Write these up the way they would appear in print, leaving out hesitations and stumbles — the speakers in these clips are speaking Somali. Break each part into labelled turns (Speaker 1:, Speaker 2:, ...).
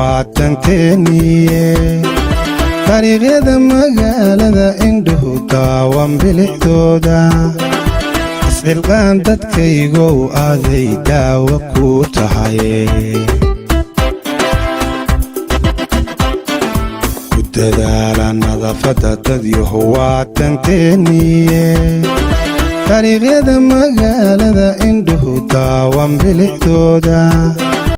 Speaker 1: Waatanteeniye dariiqyada magaalada indhuhu daawan bilicdooda, isxilqaan dadkaygow aday daawo ku tahay. Ku dadaala nadaafadda dadyahu waatanteeniye dariiqyada magaalada indhuhu daawan bilicdooda.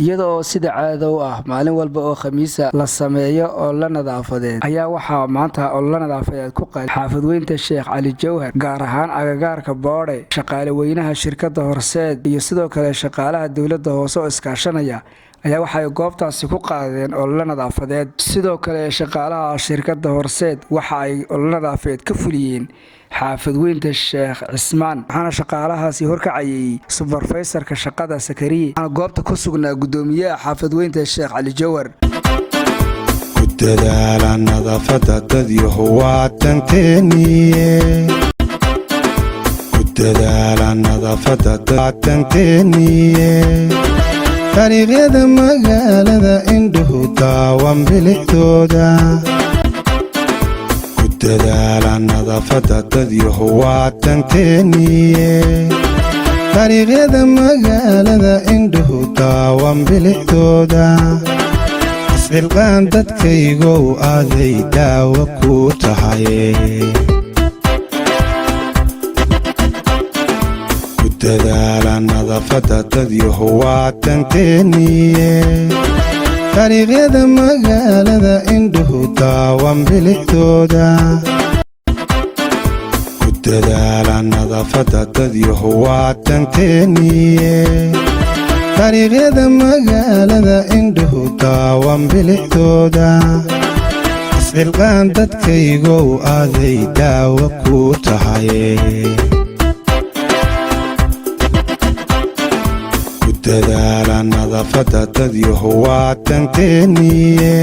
Speaker 2: Iyada oo sida caadada u ah maalin walba oo Khamiisa la sameeyo olole nadaafadeed, ayaa waxaa maanta olole nadaafadeed ku qaaday xaafadweynta Sheekh Cali Jawhar, gaar ahaan agagaarka Boodhe, shaqaale weynaha shirkadda Horseed iyo sidoo kale shaqaalaha dowladda hoose oo iskaashanaya ayaa waxay goobtaasi ku qaadeen olole nadaafadeed. Sidoo kale shaqaalaha shirkadda Horseed waxa ay olole nadaafadeed ka fuliyeen xaafadweynta Sheekh Cismaan, waxaana shaqaalahaasi horkacayay subarfaysarka shaqada Sakariye, waxaana goobta ku sugnaa gudoomiyaha xaafadweynta Sheekh Cali Jawhar.
Speaker 1: Ku dadaala nadaafadda dadyahu waatanteeniye, ku dadaala nadaafadda waatanteeniye dariiqyada magaalada indhuhu daawan bilicdooda, ku dadaala nadaafadda dadyahu waatanteeniye dariiqyada magaalada indhuhu daawan bilicdooda, isxilqaan dadkaygow aday daawo ku tahay. Ku dadaala nadaafadda dadyahu waatanteeniye dariiqyada magaalada indhuhu daawan bilicdooda, ku dadaala nadaafadda dadyahu waatanteeniye dariiqyada magaalada indhuhu daawan bilicdooda, isxilqaan dadkaygow aday daawo ku tahay. Ku dadaala nadaafadda dadyahu waatanteeniye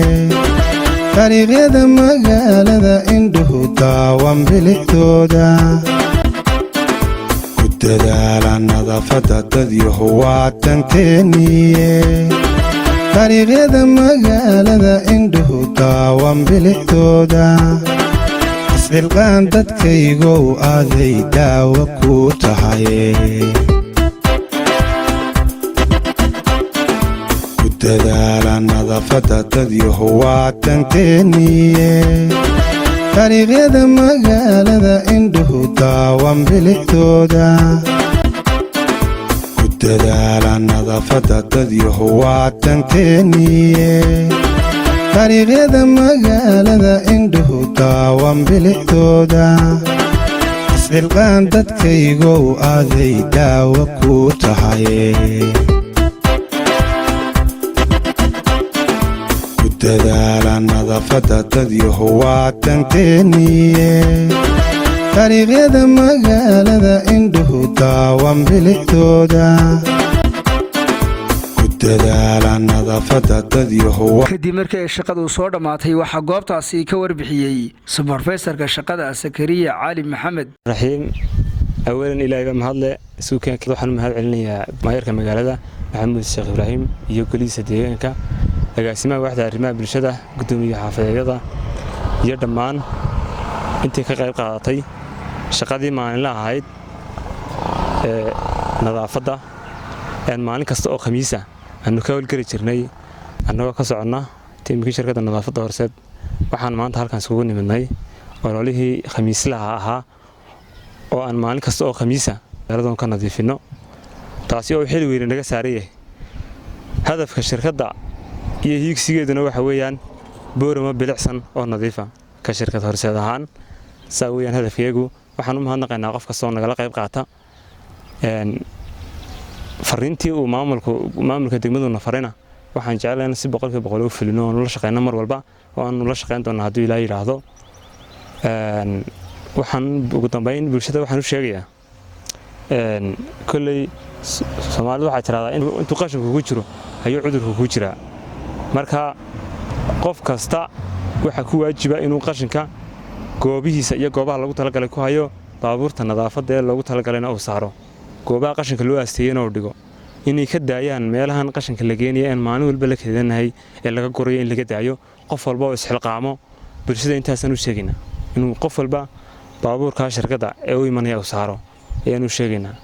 Speaker 1: dariiqyada magaalada indhuhu daawan bilicdooda, ku dadaala nadaafadda dadyahu waatanteeniye dariiqyada magaalada indhuhu daawan bilicdooda, isxilqaan dadkaygow aday daawo ku tahay. Ku dadaala nadaafadda dadyahu waatanteeniye dariiqyada magaalada indhuhu daawan bilicdooda, ku dadaala nadaafadda dadyahu waatanteeniye dariiqyada magaalada indhuhu daawan bilicdooda, isxilqaan dadkaygow aday daawo ku tahay. Ku dadaala nadaafadda dadyahu waatanteeniye dariiqyada magaalada indhuhu daawan bilicdooda, ku dadaala nadaafadda dadyahu.
Speaker 2: Kadib markii ay shaqadu soo dhammaatay, waxaa goobtaasi ka warbixiyey subarfaysarka shaqada Sakariya Cali Maxamed.
Speaker 3: Raxiim awalan, Ilaahay baa mahadle isugu. Waxaan u mahad celinayaa maayarka magaalada Maxamuud Sheekh Ibraahim iyo golihiisa deegaanka, agaasimaha waaxda arrimaha bulshada, gudoomiye xaafadeedyada iyo dhammaan intii ka qayb qaadatay shaqadii maalinla ahayd ee nadaafadda een maalin kasta oo Khamiisa aanu ka howlgeli jirnay annagoo ka soconna tiimkii shirkadda nadaafadda Horseed. Waxaan maanta halkan isugu nimidnay ololihii khamiislaha ahaa oo aan maalin kasta oo Khamiisa magaaladoon ka nadiifinno, taasi oo xil weyne naga saaran yahay. Hadafka shirkadda iyo hiigsigeeduna waxa weeyaan Boorama bilicsan oo nadiifa. Ka shirkad Horseed ahaan saa weeyaan hadafkeegu. Waxaan u mahadnaqaynaa qof kasta oo nagala qayb qaata. Fariintii uu maamulka degmaduna farayna waxaan jeclahay in si 100% u fulino oonu la shaqeyno mar walba oo aanu la shaqeyn doona hadduu Ilaah yidhaahdo. Waxaan ugu dambeyn bulshada waxaan u sheegayaa, kolley Soomaalidu waxay tidhahdaa intuu qashinku ku jiro ayuu cudurku ku jiraa. Marka qof kasta waxaa ku waajiba inuu qashinka goobihiisa iyo goobaha lagu talagalay ku hayo, baabuurta nadaafadda ee loogu talagalayna uu saaro, goobaha qashinka loo aasteeyena uu dhigo. Inay ka daayaan meelahan qashinka la geenaya een maalin walba la keedanahay ee laga gurayo, in laga daayo, qof walba oo isxilqaamo. Bulshada intaasaan u sheegaynaa, inuu qof walba baabuurkaa shirkadda ee u imanaya u saaro ayaan u sheegaynaa.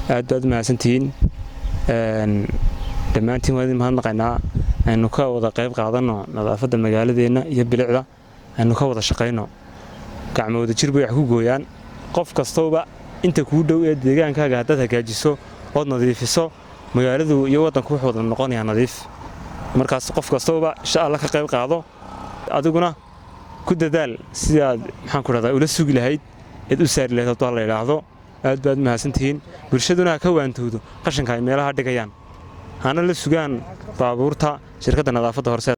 Speaker 3: Aad baad mahadsantihiin dhammaantiin, waa idin mahadnaqaynaa. Aynu ka wada qayb qaadanno nadaafadda magaaladeenna iyo bilicda, aynu ka wada shaqayno. Gacmooda jir bay wax ku gooyaan. Qof kastowba inta kuu dhow ee deegaankaaga haddaad hagaajiso ood nadiifiso, magaaladu iyo waddanku wuxuu wada noqonayaa nadiif. Markaas qof kastowba insha Alla ka qayb qaado, adiguna ku dadaal sidaad, maxaan ku dhahdaa, ula sugi lahayd eed u saari lahayd hadduu la idhaahdo. Aad baad mahadsantihiin. Bulshaduna ha ka waantowdo qashinka ay meelaha dhigayaan, hana la sugaan baabuurta shirkadda nadaafadda Horseed.